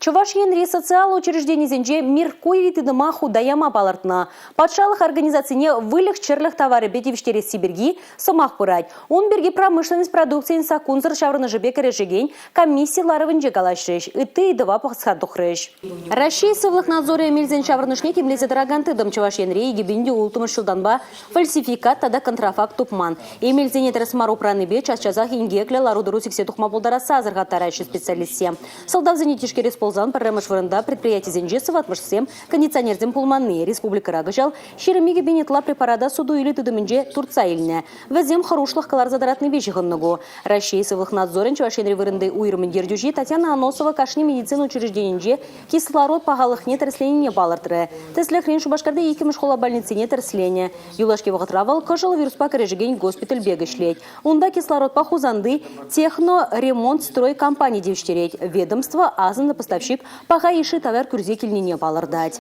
Чӑваш Енри социаллӑ учрежденисенче Меркурий тытӑма хута яма палӑртнӑ. Патшалӑх организацине выльӑх-чӗрлӗх таварӗпе тивӗҫтересси пирки сӑмах пырать. Ун пирки промышленность продукцийӗн саккунсӑр ҫаврӑнӑшӗпе кӗрешекен комисси ларӑвӗнче калаҫрӗҫ, ытти ыйтӑва пӑхса тухрӗҫ. Раҫҫей сывлӑх надзорӗ эмелсен ҫаврӑнӑшне тимлесе тӑракан тытӑм Чӑваш Енре 2006 ҫултанпа фальсификат тата контрафакт тупман. Эмелсене тӗрӗс мар упранипе час-часах инкеклӗ лару-тӑру сиксе тухма пултарасса асӑрхаттараҫҫӗ специалистсем. Сӑлтавсене тишкерес пулсан пӗрремӗш вырӑнта предприятисенче сыватмӑшсем, кондиционерсем пулманни. Республикӑра кӑҫал 22 пин ытла препарата суту-илӳ тытӑмӗнче туртса илнӗ. Вӗсем хӑрушлӑх кӑларса тӑратнипе ҫыхӑннӑ ку. Раҫҫей сывлӑх надзорӗн Чӑваш Енри вырӑнти уйрӑмӗн ертӳҫи Татьяна Аносова кашни медицина учрежденинче кислород пахалӑхне тӗрӗсленине палӑртрӗ. Тӗслӗхрен, Шупашкарти иккӗмӗш хула больницине тӗрӗсленӗ. Юлашки вӑхӑтра вӑл кӑшӑл вируспа кӗрешекен госпиталь пек ӗҫлет. Унта кислородпа Хусанти Техноремонтстрой компани тивӗҫтерет. Ведомство асӑннӑ поставщик паха йышши тавар кӳрсе килнине палӑртать.